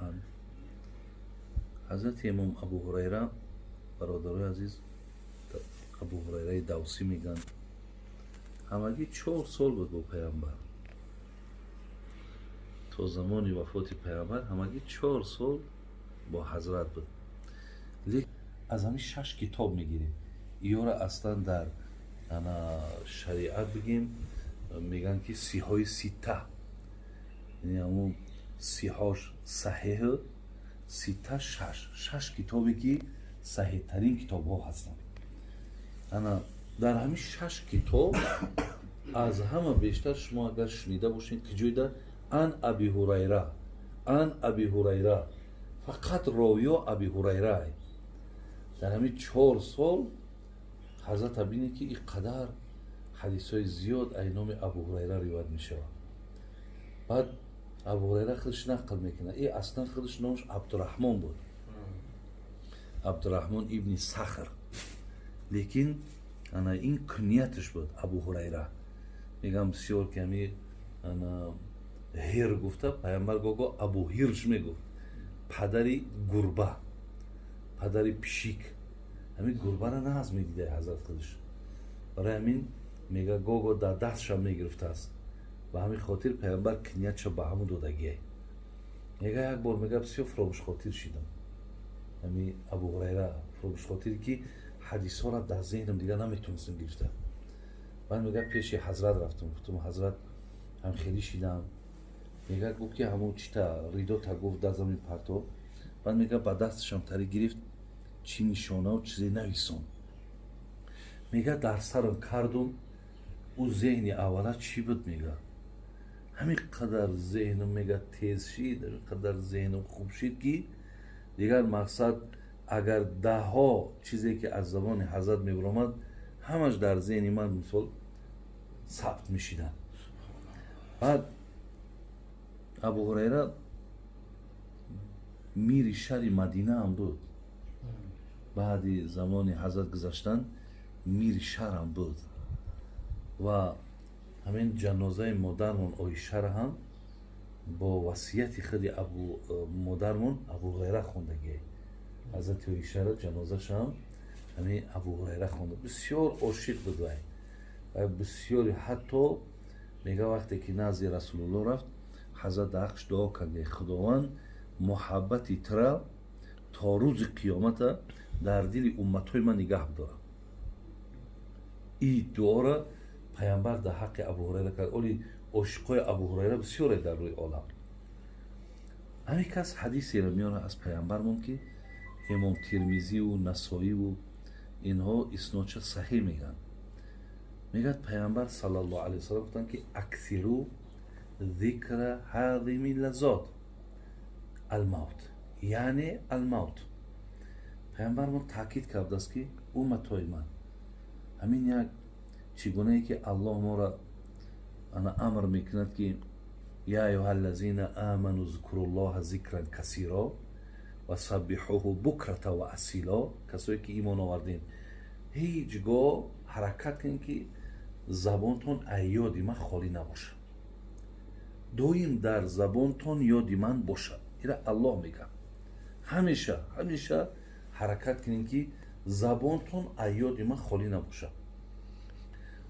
Анҳу. Ҳазрати имом Абу Ҳурайра, бародарои азиз, Абу Ҳурайраи Давсӣ мегӯянд, ҳамагӣ 4 сол буд бо Паямбар. То замони вафоти Паямбар ҳамагӣ 4 сол бо ҳазрат буд. Аз ҳамин шаш китоб мегирем. Иёра аслан дар ана шариат бигем, мегӯянд, ки сиҳои ситта, яъне ҳамун сиҳош саҳеҳ ситта, шаш китобе, ки саҳеҳтарин китобҳо ҳастанд. Ана дар ҳамин шаш китоб аз ҳама бештар шумо агар шунида бошед, ки ҷойда ан Аби Ҳурайра, ан Аби Ҳурайра, фақат ровиё Аби Ҳурайра. Дар ҳамин 4 сол ҳазрата бинед, ки ин қадар ҳадисҳои зиёд ай номи Абу Ҳурайра ривоят мешавад. Баъд Абу Ҳурайра худаш нақл мекунад. И аслан худаш номаш Абдураҳмон буд, Абдураҳмон ибни Сахр, лекин ана ин куньяташ буд, Абу Ҳурайра. Мегам, бисёр ки ами ана ҳир гуфта, Паямбар гого Абу Ҳирш мегуфт, падари гурба, падари пишик. Ҳамин гурбара нағз медида ҳазрат худаш. Барои ҳамин мега, гого дар дастшам мегирифтааст. Ба ҳамин хотир Паямбар куньятша ба ҳамун додагиай. Мега, як бор, мега, бисёр фуромӯшхотир шидам. Ҳами Абу Ҳурайра фуромӯшхотире, ки ҳадисҳоро дар зеҳнам дигар наметонистам гирифта. Баъд, мега, пеши ҳазрат рафтам, гуфтам: «Ҳазрат, ҳам хеле шидам». Мега, гуфт, ки ҳамун чита ридота, гуфт, дар замин парто. Баъд, мега, ба дасташам тари гирифт, чӣ нишонаву чизе нависон. Мега, дар сарам кардум, ӯ зеҳни аввала чӣ буд, мега, ҳамин қадар зеҳнам, мега, тез шид, ҳамин қадар зеҳнам хуб шид, ки дигар мақсад, агар даҳҳо чизе, ки аз забони ҳазрат мебаромад, ҳамаш дар зеҳни ман, мисол, сабт мешиданд. Баъд Абу Ҳурайра мири шаҳри Мадинаам буд. Баъди замони ҳазрат гузаштан мири шаҳрам буд ва ҳамин ҷанозаи модармон Оишара ҳам бо васияти худи абу модармон Абу Ҳурайра хондагие. Ҳазрати Оишара ҷанозашам ҳамин Абу Ҳурайра хонда. Бисёр ошиқ буд вай ва бисёри. Ҳатто мега, вақте ки назди Расулулло рафт, ҳазрат дар ҳаққш дуо кард: «Худованд муҳаббати тура то рӯзи қиёмата дар дили умматҳои ман нигаҳ бидорад». И дуора Паямбар дар ҳаққи Абу Ҳурайра кард. Оли ошиқҳои Абу Ҳурайра бисёре дар рӯи олам. Ҳамин кас ҳадисеро меорад аз Паямбармон, ки имом Тирмизиву Насоиву инҳо иснодша саҳеҳ мегӯянд. Мегӯяд, Паямбар саллаллоҳу алайҳи васалам гуфтанд, ки аксиру зикра ҳазими лаззот алмавт, яъне алмавт. Паямбармон таъкид кардааст, ки умматҳои ман, ҳамин як чӣ гунае ки Аллоҳ моро ана амр мекунад, ки я аюҳа ллазина аману зкуруллоҳа зикран касиро ва саббиҳуҳу букрата ва асило. Касое ки имон овардем, ҳеҷ гоҳ ҳаракат кунед, ки забонтон аз ёди ман холӣ набошад, доим дар забонтон ёди ман бошад. Ира Аллоҳ мегӯяд. Ҳамеша, ҳамеша ҳаракат кунед, ки забонтон аз ёди ман холӣ набошад.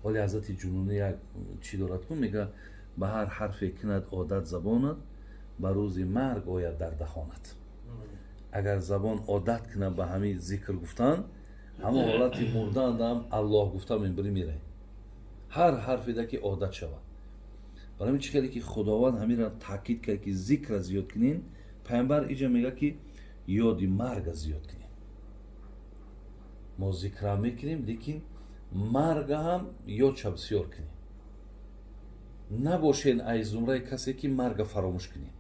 Вале ҳазрати Ҷунунӣ як чӣ дорад ку, мега: «Ба ҳар ҳарфе кунад одат забонат, ба рӯзи марг ояд дар даҳонат». Агар забон одат кунад ба ҳамин зикр гуфтан, ҳамон ҳолати мурдандам Аллоҳ гуфта мебири мерай. Ҳар ҳарфеда ки одат шавад. Барои ҳамин, чӣ хеле ки Худованд ҳаминро таъкид кард, ки зикра зиёд кунем, Паямбар иҷа мега, ки ёди марга зиёд кунем. Мо зикра мекунем, лекин марга ҳам ёдша бисёр кунем. Набошен ай зумраи касе, ки марга фаромӯш кунем.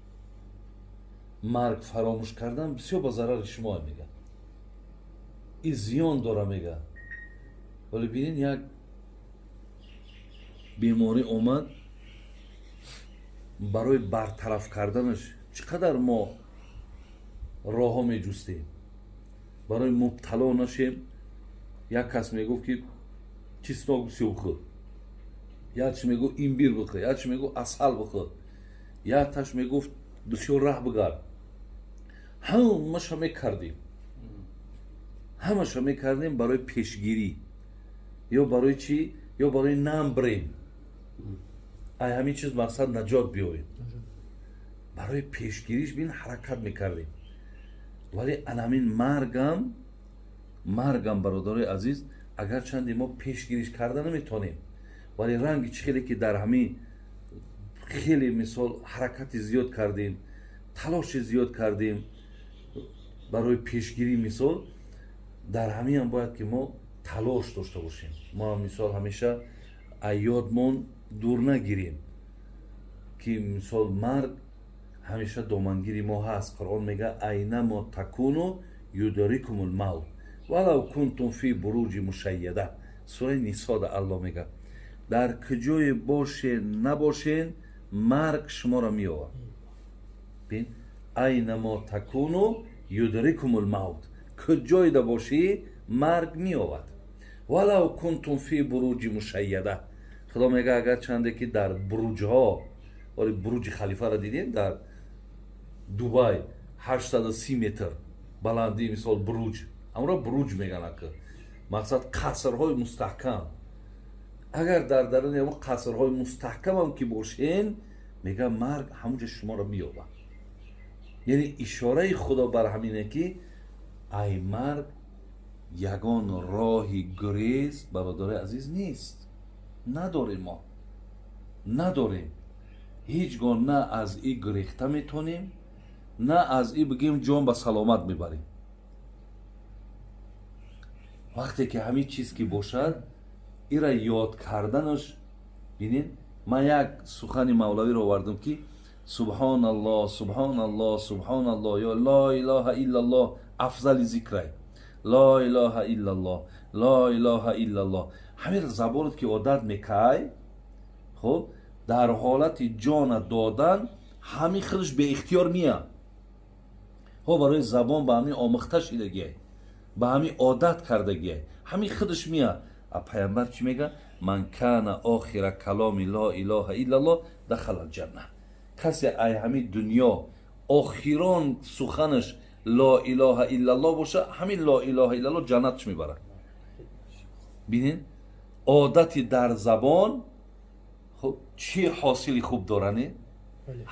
Марг фаромӯш кардан бисёр ба зарари шумо, мега, и зиён дора, мега. Вале бинед, як беморӣ омад, барои бартараф карданаш чӣ қадар мо роҳҳо меҷустем, барои мубтало нашем. Як кас мегуфт, ки чеснок бисёр бихӯр, якш мегуфт, имбир бихӯр, якш мегуфт, асал бихӯр, якташ мегуфт, бисёр раҳ бигард. Ҳамаша мекардем, ҳамаша мекардем барои пешгирӣ, ё барои чӣ, ё барои намбрем, ай ҳамин чиз мақсад наҷот биёрем. Барои пешгириш бин ҳаракат мекардем. Вале анамин маргам, бародарои азиз, агарчанде мо пешгириш карда наметонем, вале ранги чӣ хеле ки дар ҳамин хеле мисол ҳаракати зиёд кардем, талоши зиёд кардем барои пешгирӣ, мисол дар ҳамиам бояд ки мо талош дошта бошем. Мо мисол ҳамеша ёдмон дур нагирем, ки мисол марг ҳамеша домангири мо ҳаст. Қуръон мега: أينما تكونوا يدرككم الموت ولو كنتم في بروج مشيدة. Сураи Нисода Аллоҳ мега: дар куҷое бошен, набошен, марг шуморо меёвад. Бин, أينما تكونوا يدرككم الموت, куҷоеда бошӣ, марг меёвад. ولو كنتم في بروج مشيدة. Худо мега, агарчанде ки дар буруҷҳо, оли Буруҷи Халифаро дидем дар Дубай, 830 метр баландии мисол буруҷ, ҳамро буруҷ мегӯянд, ки мақсад қасрҳои мустаҳкам, агар дар даруни ҳамон қасрҳои мустаҳкамам ки бошен, мега, марг ҳамунҷо шуморо меёбад. Яъне ишораи Худо бар ҳамине, ки ай марг ягон роҳи гурез, бародарои азиз, нест. Надорем, мо надорем ҳеҷ гоҳ, на аз и гурехта метонем, на аз и бигем ҷон ба саломат мебарем. Вақте ки ҳамин чиз ки бошад, ира ёд карданаш, бинед, ман як сухани мавлавиро овардам, ки субҳоналлоҳ, субҳоналлоҳ, субҳоналлоҳ ё ло илоҳа иллаллоҳ афзали зикрай. Ло илоҳа иллаллоҳ, ло илоҳа иллаллоҳ, ҳамин забонат ки одат мекай, хуб, дар ҳолати ҷона додан ҳамин худаш беихтиёр меяд. Ҳо, барои забон ба ҳамин омӯхта шидагиай, ба ҳамин одат кардагиай, ҳамин худаш меяд. А пайғамбар чӣ мега? من كان آخر كلامه لا إله إلا الله دخل الجنة. Касе ай ҳамин дунё охирон суханаш ло илоҳа иллаллоҳ боша, ҳамин ло илоҳа иллаллоҳ ҷаннатш мебарад. Бинед, одати дар забон хуб чӣ ҳосили хуб доране,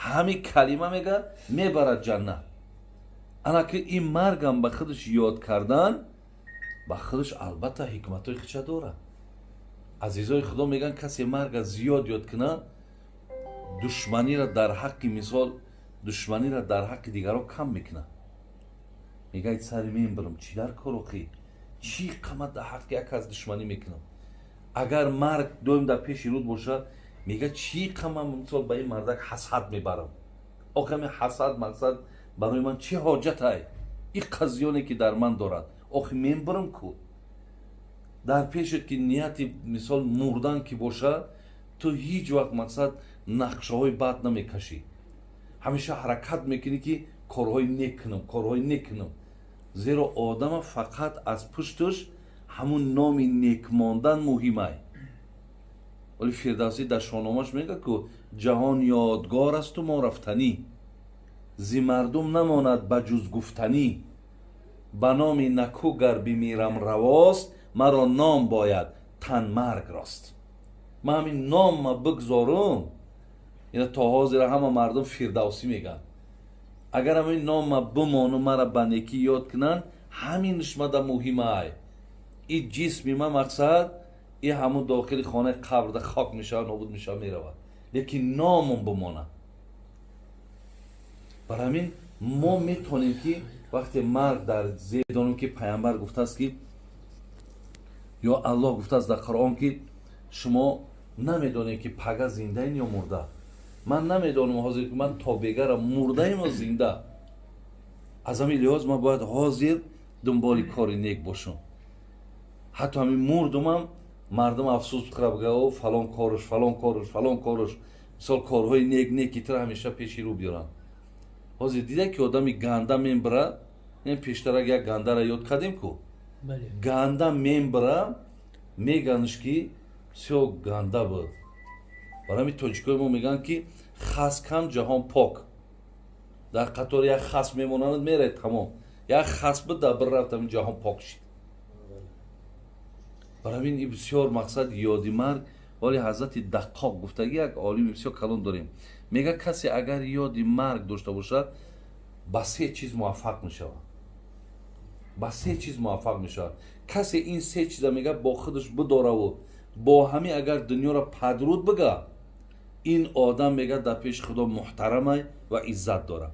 ҳамин калима мега мебарад ҷаннат. Ана ки ин маргам ба худаш ёд кардан ба худаш албатта ҳикматҳои худша дорад. Азизои Худо, мегӯянд, касе марга зиёд ёд кунад, душманира дар ҳаққи, мисол, душманира дар ҳаққи дигарон кам мекунад. Мегӯяд: сари мембирам, чӣ дар кор охӣ, чӣ қамат дар ҳаққи як кас душманӣ мекунам? Агар марг доим дар пеши руд бошад, мега: чӣ қама, мисол, ба ин мардак ҳасад мебарам? Охи ҳамин ҳасад, мақсад, барои ман чӣ ҳоҷатай, ин қазиёне ки дар ман дорад? Охи мембирам ку. Дар пешет ки нияти, мисол, мурдан ки бошад, ту ҳеҷ вақт, мақсад, нақшаҳои бад намекашӣ, ҳамеша ҳаракат мекунӣ, ки корҳои нек кунам, корҳои нек кунам, зеро одама фақат аз пушташ ҳамун номи нек мондан муҳимай. Вале Фирдавсӣ дар Шоҳномаш мегӯяд, ку ҷаҳон ёдгор асту мо рафтанӣ, зи мардум намонад ба ҷуз гуфтанӣ, ба номи наку гар бимирам равост, маро ном бояд, тан марг рост. Ман ҳамин номма бигзорум, ина то ҳозира ҳама мардум Фирдавсӣ мегӯянд, агар ҳамин номма бимону мара ба некӣ ёд кунанд, ҳаминш мада муҳимай. И ҷисми ма, мақсад, и ҳамун дохили хонаи қабрда хок мешавад, нобуд мешавад, меравад, лекин номон бимонад. Бар ҳамин мо метавонем, ки вақте марг дар зер донем, ки пайғамбар гуфтааст, ки ё Аллоҳ гуфтааст дар Қуръон, ки шумо намедонед, ки пага зиндаин ё мурда. Ман намедонам ҳозир, ки ман то бегара мурдаем ё зинда. Аз ҳамин лиҳоз ман бояд ҳозир дунболи кори нек бошам. Ҳатто ҳамин мурдумам, мардум афсӯс бихӯра, бигӯя: о, фалон корш, фалон корш, фалон корш, мисол, корҳои нек неки тира ҳамеша пеши рӯ биёранд. Ҳозир дида, ки одами ганда мембира, пештарак як гандара ёд кардем ку, ганда мембира, меганш, ки бисёр ганда буд. Барои ҳамин тоҷикои мо мегӯянд, ки хас кам, ҷаҳон пок. Дар қатори як хасп мемонанд, меред, тамом. Як хасп буд, дар бир рафт, ҳамин ҷаҳон пок шид. Бар ҳамин и бисёр мақсад ёди марг. Вале ҳазрати Даққоқ гуфтагӣ, як олими бисёр калон дорем, мега, касе агар ёди марг дошта бошад, ба се чиз муваффақ мешавад, ба се чиз муваффақ мешавад. Касе ин се чиза, мега, бо худаш бидораву бо ҳамин агар дунёро падруд бига, ин одам, мега, дар пеши Худо муҳтарамай ва иззат дорад.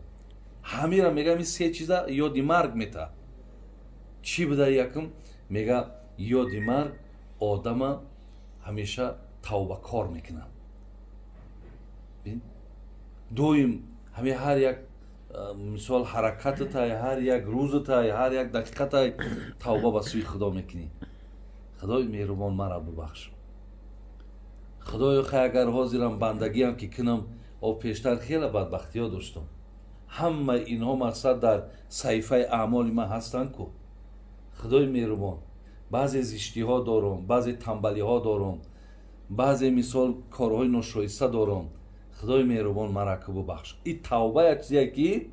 Ҳамира, мега, ин се чиза ёди марг мета. Чӣ буда? Якум, мега, ёди марг одама ҳамеша тавбакор мекунад. Доим ҳами ҳар як, мисол, ҳаракататай, ҳар як рӯзатай, ҳар як дақиқатай тавба ба сӯи Худо мекунӣ: «Худои меҳрубон, мара бубахш, Худоё. Хай, агар ҳозирам бандагиам ки кунам, о пештар хеле бадбахтиҳо доштам, ҳамаи инҳо, мақсад, дар саҳифаи аъмоли ман ҳастанд ку. Худои меҳрубон, баъзе зиштиҳо дорам, баъзе тамбалиҳо дорам, баъзе, мисол, корҳои ношоиста дорам. Худои меҳрубон, мара ку бубахш». И тавба як чизе ки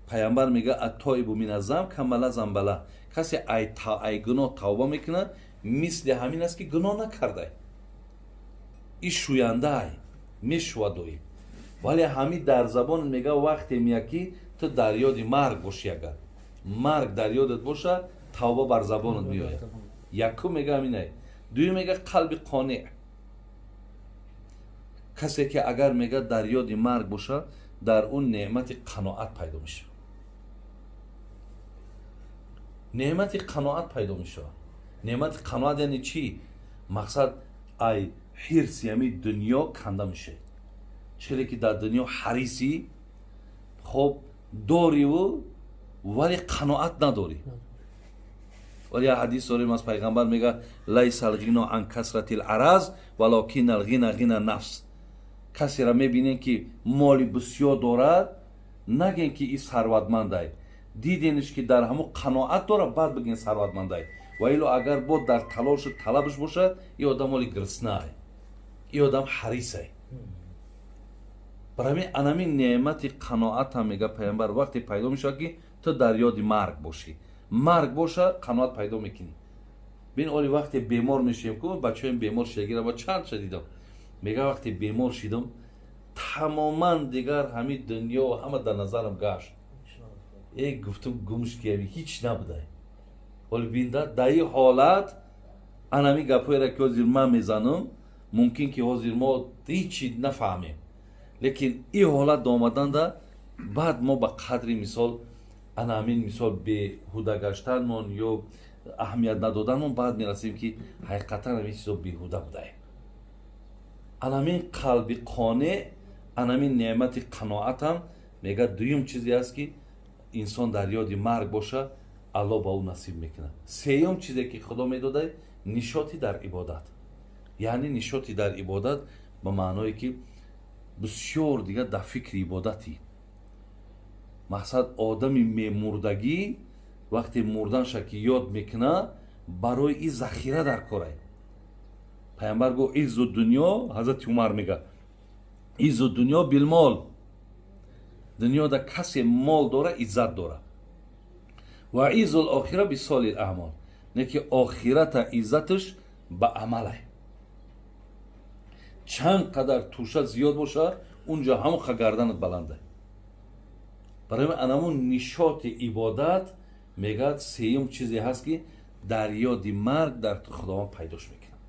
пайғамбар мега: التائب من الذنب كمن لا ذنب له. Касе ай гуноҳ тавба мекунад, мисли ҳамин аст, ки гуноҳ накардай. И шӯяндаай, мешӯвад доим. Вале ҳамин дар забон, мега, вақте меяд, ки ту дар ёди марг бошӣ, агар марг дар ёдат боша, тавба бар забонат меояд. Якум, мега, ҳаминай. Дуюм, мега, қалби қонеъ. Касе ки агар, мега, дар ёди марг боша, дар он неъмати қаноат пайдо мешавад, неъмати қаноат пайдо мешавад. Неъмати қаноат яъне чӣ? Мақсад, ай ҳирси ҳами дунё канда мешавед. Челе ки дар дунё ҳарисӣ, хоб, дориву вале қаноат надорӣ. Вале як ҳадис дорем аз пайғамбар, мега: ليس الغنى عن كثرة العرض ولكن الغنى غنى النفس. Касеро мебинем, ки моли бисёр дорад, нагем, ки и сарватмандай. Дидениш, ки дар ҳамун қаноат дорад, баъд бигем сарватмандай. Ва ило агар бо дар талошу талабаш бошад, и одам моли гирснаай, и одам ҳарисай. Бар ҳамин анамин неъмати қаноатам, мега пайғамбар, вақте пайдо мешавад, ки ту дар ёди марг бошӣ. Марг боша, қаноат пайдо мекунӣ. Бин, оли вақте бемор мешавем ку, бачаҳоем бемор шидагира ба чанд ша дидам, мега, вақте бемор шидам, тамоман дигар ҳамин дунё ҳама дар назарам гашт. Э, гуфтум, гумш ки ҳеҷ набудай. Оли бинда, дар ин ҳолат анами гапҳоеро, ки ҳозир ман мезанам, мумкин ки ҳозир мо ҳечи нафаҳмем, лекин ин ҳолат омаданда баъд мо ба қадри, мисол, ана ҳамин, мисол, беҳуда гаштанмон ё аҳамият надоданмон баъд мерасем, ки ҳақиқатан ҳамин чизо беҳуда будай. Анамин қалби қонеъ, анамин неъмати қаноатам, мега, дуюм чизе аст, ки инсон дар ёди марг боша, Аллоҳ ба ӯ насиб мекунад. Сеюм чизе, ки Худо медодай, нишоти дар ибодат. Яъне нишоти дар ибодат ба маъное, ки бисёр дигар дар фикри ибодатӣ. Мақсад, одами мемурдагӣ вақте мурданша ки ёд мекунад, барои и захира дар корай. Пайғамбар гуфт: عز الدنيا, ҳазрати Умар мега: عز الدنيا بالمال. Дунёда касе мол дора, иззат дора. وعز الآخرة بصالح الأعمال. Не ки охирата иззаташ ба амалай. Чанд қадар туша зиёд боша, унҷо ҳамон гарданат баланда. Барои анамун нишоти ибодат, мегӯяд, сеюм чизе ҳаст, ки дар ёди марг дар Худованд пайдош мекунад.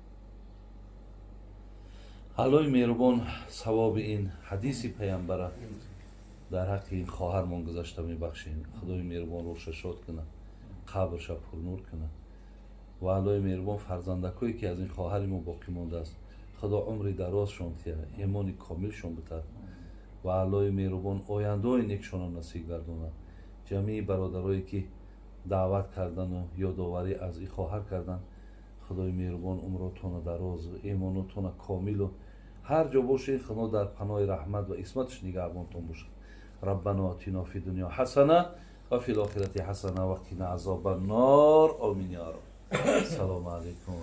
Аллоҳи меҳрубон савоби ин ҳадиси паямбара дар ҳаққи ин хоҳармон гузашта мебахшем. Худои меҳрубон рӯҳша шод кунад, қабрша пурнур кунад. Ва Аллоҳи меҳрубон фарзандакое, ки аз ин хоҳари мо боқӣ мондааст, Худо умри дарозшон тиҳад, имони комилшон битад ва Аллоҳи меҳрубон ояндаҳои некшонро насиб гардонад. Ҷамъии бародарое, ки даъват кардану ёдоварӣ аз ин хоҳар кардан, Худои меҳрубон умротона дарозу имонотона комилу ҳар ҷо бошед, Худо дар паноҳи раҳмат ва исматаш нигаҳбонтон бошад. ربنا آتنا في الدنيا حسنة وفي الآخرة حسنة وقنا عذاب النار. آمين يا رب. السلام عليكم.